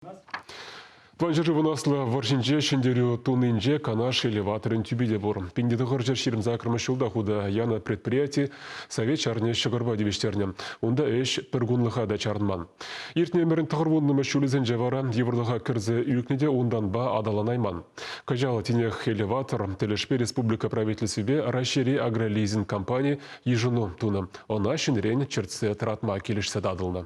Тӑван ҫӗршывӑн Аслӑ вӑрҫинче ҫӗнтерӳ тунинче Канаш элеваторӗн тӳпи те пур. 1928 ҫулта хута янӑ предприяти Совет ҫарне ҫӑкӑрпа тивӗҫтернӗ. Унта ӗҫ пӗр кунлӑха та чарӑнман. Иртнӗ ӗмӗрӗн тӑхӑрвуннӑмӗш ҫулӗсенче вара йывӑрлӑха кӗрсе ӳкнӗ те унтанпа аталанайман. Кӑҫал тинех элеватор тӗлӗшпе республика правительствипе Раҫҫейри агролизинг компани йышӑну тунӑ. Ӑна ҫӗнӗрен чӗртсе тӑратма килӗшсе татӑлнӑ.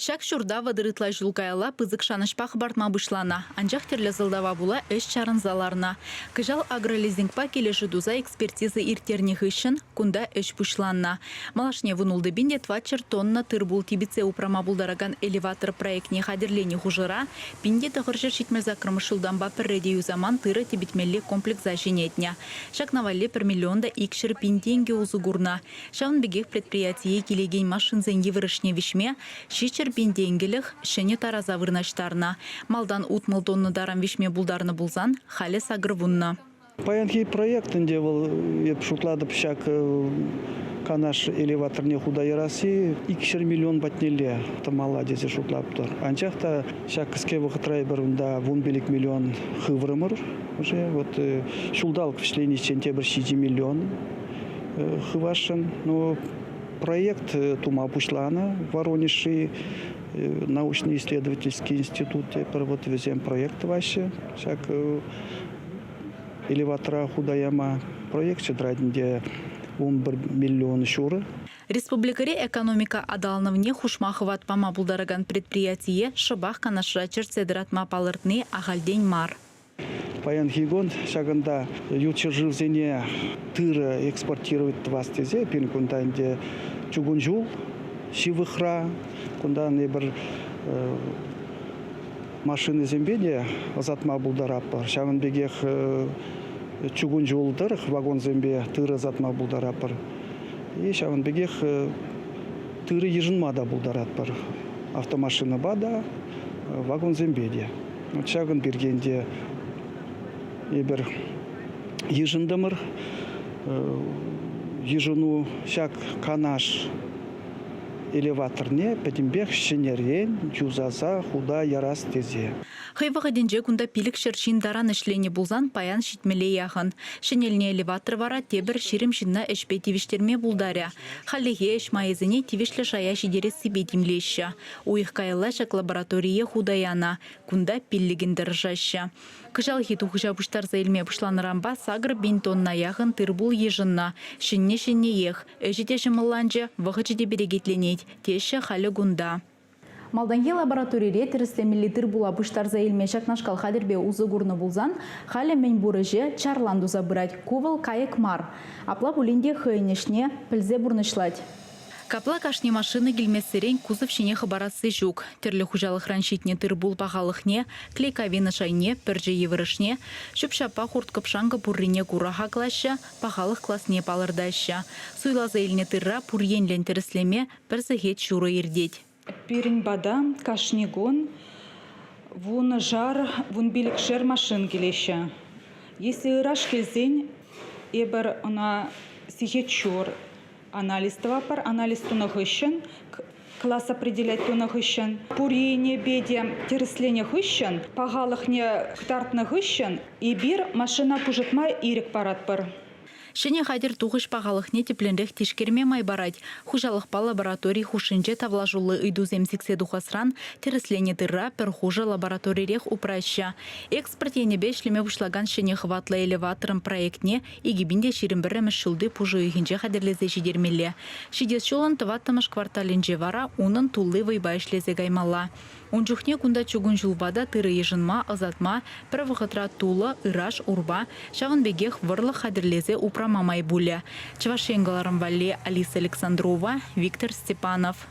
Ҫак ҫурта 30 ытла ҫул каялла пысӑк шанӑҫпа хӑпартма пуҫланӑ. Анчах тӗрлӗ сӑлтава пула ӗҫ чарӑнса ларнӑ. Кӑҫал агролизингпа килӗшӳ туса экспертиза ирттернӗ хыҫҫӑн кунта ӗҫ пуҫланнӑ. Малашне вунултӑ пин те тӑватҫӗр тонна тыр-пул типӗтсе упрама пултаракан элеватор проектне хатӗрленӗ хушӑра 1978 ҫултанпа пӗрре те юсаман тырӑ типӗтмелли комплекса ҫӗнетнӗ. Ҫакна валли пӗр миллион та икҫӗр пин тенкӗ усӑ курнӑ. Ҫавӑн пекех предприятие килекен машинсен йывӑрӑшне виҫме 700 пин тенкӗлӗх ҫӗнӗ тараса вырнаҫтарнӑ. Малтан 60 тонна таран виҫме пултарнӑ пулсан, халӗ сакӑрвуннӑ. Паянхи проект ӗнтӗ вӑл, эп шутлатӑп, ҫак Канаш элеваторне хута ярасси 200 миллион патнелле тӑмалла тесе шутлатпӑр. Анчах та ҫак кӗске вӑхӑтра эпир унта 15 миллион хыврӑмӑр уже. Вот ҫулталӑк вӗҫлениччен тепӗр 7 миллион хывасшӑн. Ну, проект тума пуҫланӑ Воронежри научно-исследовательский институт тепӗр вот вӗсем проект тӑваҫҫӗ. Ҫак элеватора хута яма проекчӗ тӑрать ӗнтӗ 11 миллион ҫурӑ. Республикӑри экономика аталанӑвне хушма хӑват пама пултаракан предприятие шӑпах Канашра чӗртсе тӑратма палӑртни ахальтен мар. Паянхи кун ҫакӑнта ют ҫӗршывсене тырӑ экспортировать тӑвас тесе пирӗн кунта ӗнтӗ чукун ҫул ҫывӑхра. Кунтан эпир машинӑсемпе те ӑсатма пултаратпӑр. Ҫавӑн пекех чукун ҫул тӑрӑх вагонсемпе тырӑ ӑсатма пултаратпӑр. И ҫавӑн пекех тырӑ йышӑнма та пултаратпӑр. Автомашинӑпа та, вагонсемпе те. Ҫакӑн пирки ӗнтӗ эпир йышӑнтӑмӑр. Йышӑну ҫак Канаш элеваторне пӗтӗмпех ҫӗнӗрен юсаса хута ярас тесе. Хӑй вӑхӑтӗнче кунта 500 ҫын таран ӗҫленӗ пулсан паян ҫитмӗле яхӑн. Ҫӗнелнӗ элеватор вара тепӗр 20 ҫынна ӗҫпе тивӗҫтерме пултарӗ. Хальлӗхе ӗҫ майӗсене тивӗҫлӗ шая ҫитерессипе тимлеҫҫӗ. Уйӑх каялла ҫак лабораторие хута янӑ. Кунта пиллӗкӗн тӑрӑшаҫҫӗ. Кӑҫалхи тухӑҫа пуҫтарса илме пуҫланӑранпа 8 пин тонна яхӑн тыр-пул йышӑннӑ. Ҫӗнни ҫӗнниех. Ӗҫӗ те ҫӑмӑлланчӗ, вӑхӑчӗ те перекетленет, теҫҫӗ халӗ кунта. Малтанхи лабораторире тӗрӗслемелли тыр-пула пуҫтарса илме ҫакнашкал хатӗрпе усӑ курнӑ пулсан, халӗ мӗн пур ӗҫе чарлан туса пырать. Ку вӑл кайӑк мар. Апла пулин те хӑйӗн ӗҫне пӗлсе пурнӑҫлать. Капла кашни машина килмессерен кузов ҫине хӑпарасси ҫук. Тӗрлӗ хуҫалӑхран ҫитнӗ тыр-пул пахалӑхне, клейковина шайне, пӗрчӗ йывӑрӑшне, ҫӳп-ҫаппа хурт-кӑпшанкӑ пуррине кура хаклаҫҫӗ, пахалӑх класне палӑртаҫҫӗ. Суйласа илнӗ тырра пур енлӗн тӗрӗслеме пӗр сехет ҫурӑ иртет. Пирӗн пата кашни кун вуншар, вунпилӗкшер машин килеҫҫӗ. Если ыраш килсен эпир ӑна сехет ҫур анализ тӑватпӑр. Анализ тунӑ хыҫҫӑн, класс определять тунӑ хыҫҫӑн, пур енӗпе те тӗрӗсленӗ хыҫҫӑн, пахалӑхне кӑтартнӑ хыҫҫӑн эпир машина пушатма ирӗк паратпӑр. Ҫӗнӗ хатӗр тухӑҫ пахалӑхне тӗплӗнрех тишкерме май парать. Хуҫалӑхпа лаборатори хушшинче тавлашуллӑ ыйтусем сиксе тухасран тӗрӗсленӗ тырра пӗр хушӑ лабораторирех упраҫҫӗ. Экспорт енӗпе ӗҫлеме пуҫлакан ҫӗнӗ хӑватлӑ элеваторӑн проектне 2021 ҫулти пуш уйӑхӗнче хатӗрлесе ҫитермелле. Ҫитес ҫулӑн тӑваттӑмӗш кварталӗнче вара унӑн тулли вӑйпа ӗҫлесе каймалла. Ун чухне кунта чукун ҫулпа та тырӑ йышӑнма, ӑсатма, пӗр вӑхӑтра тулӑ, ыраш, урпа, ҫавӑн пекех вӑрлӑх хатӗрлесе упрама май пулӗ. Чӑваш Ен кӑларӑм валли Алиса Александрова, Виктор Степанов.